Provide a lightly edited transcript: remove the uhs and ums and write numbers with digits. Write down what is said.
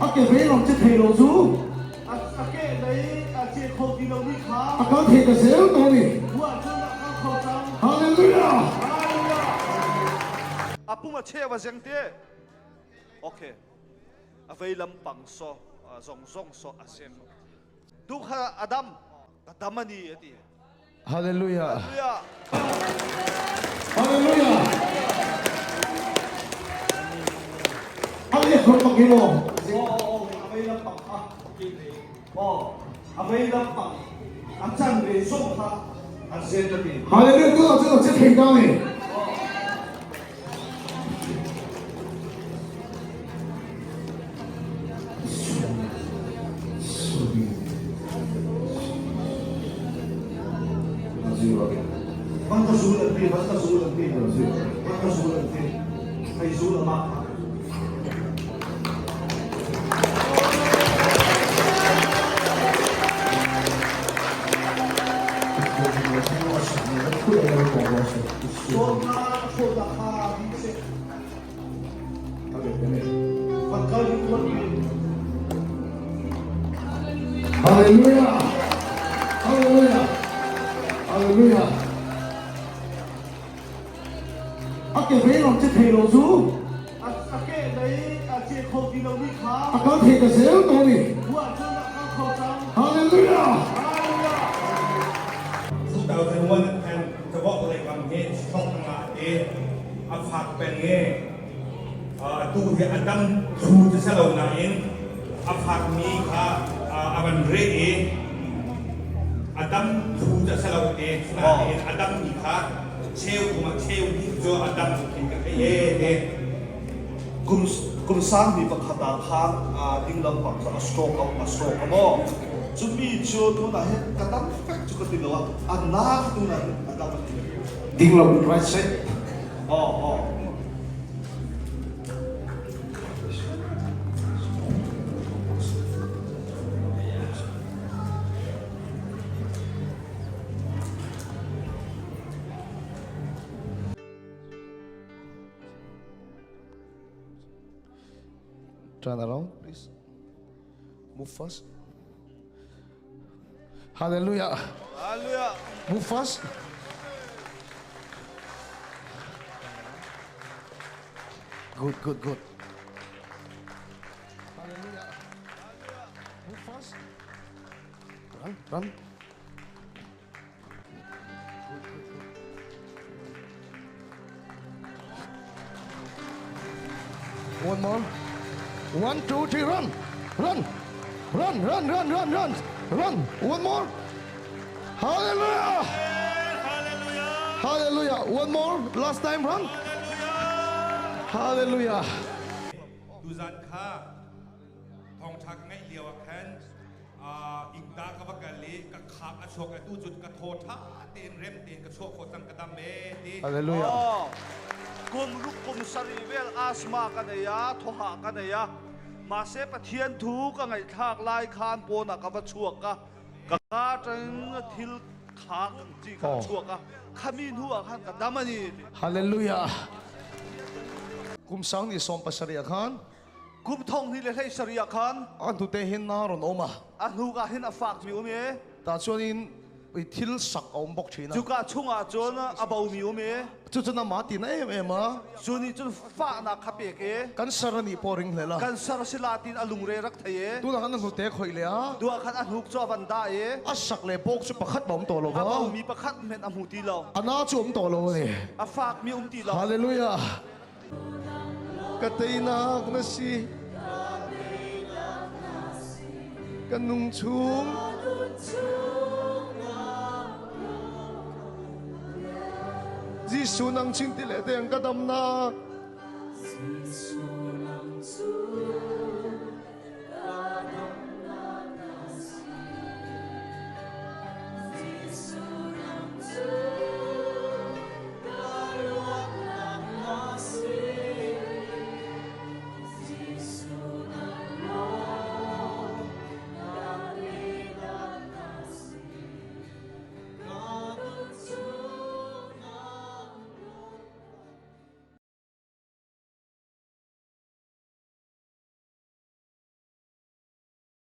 A ke vei lam che thei lo chu. A ke lei a che kho ti lomi kha. A kal thei ta zel tawh a ni. Ruah cun a kal kho cang. Hallelujah! Hallelujah! A pum a cheu a zeng te. Okay. A vei lam pang so zong zong so a zeng. Tu kha Adam ka dam a ni a ti. Hallelujah. Hallelujah. Hallelujah. A leh khawp bak hi maw? A vei lam pang kha aw a vei lam pang a chan ve zong kha a zen a ti. Hallelujah tu cu che thei ta ni. Van ka zul an ti, van ka zul an ti, van ka zul an ti. Hei zul amah kha. Hallelujah! Hallelujah! Hallelujah! A ke vei lam che thei lo chu. A ke lei a che kho ti lo mi kha. A kal thei ta zel tawh ni. Hallelujah! 2001 khan cawk lei kam hi stroke a ngah i a fak peng i atu hi a dam thlu ti si lo nain a fakmi kha a van reh i a dam thlu ti si lo te nain a dammi kha cheu kum ah cheu hnih cu a dam khin ka thei e te. Kum kum sangmi pakhat ah khan dinglam pang cu a stroke a stroke a maw cu mi cu tunah hin ka dam fek cu ka ti lo ah a nak tunah hin a dam a ti. Dinglam right side. Oh oh. Turn around, please. Move fast. Hallelujah. Hallelujah. Move fast. Good, good, good. Hallelujah. Move fast. Run, run. One more. One, two, three, run. Run. Run, run, run, run, run. Run. One more. Hallelujah. Hallelujah. Hallelujah. One more. Last time, run. Hallelujah. Tuzan kha thawngtha ka ngaih lio ah khan Ingta ka va kal i ka khak a chuak atu cun ka thaw ṭha tein rem tein ka chuah khawh cang ka dam e ti. Hallelujah. Kum ruk kum sarih vel asthma ka nei a, thawhah ka nei a. Mahse Pathian thu ka ngaihthlak lai khan pawnah ka va chuak a, ka ka ṭang thil khak chi kha a chuak a, khami hnu ah khan ka dam a ni ti. Hallelujah. Kum sang ni sawm pasarih ah khan Kum thong hnih le hlei sarih ah khan an hnute hin na rawn awm a. A hnuk ah hin a fakmi um i Tah chuanin thil sak a um bawk ṭhin a. Cuka chungah cun a bomi um i Cucun amah ti na em em a. Cu nih cun fahnak kha pek i Kan ser a nih pawh ring hlel a. Kan ser si la tiin a lungre rak thei i Tunah khan a hnute khoih le a. Tu ah khan a hnuk cu a van dah i A sak le bawk cu pakhat a um tawh lo A va. bomi pakhat hmenh a hmu ti lo. A na cu um tawh lo a ni. A fakmi um ti lo. Hallelujah. Ka teinak na si. Ka nung chung. Jesuh nang chin ti le tiang ka damnak.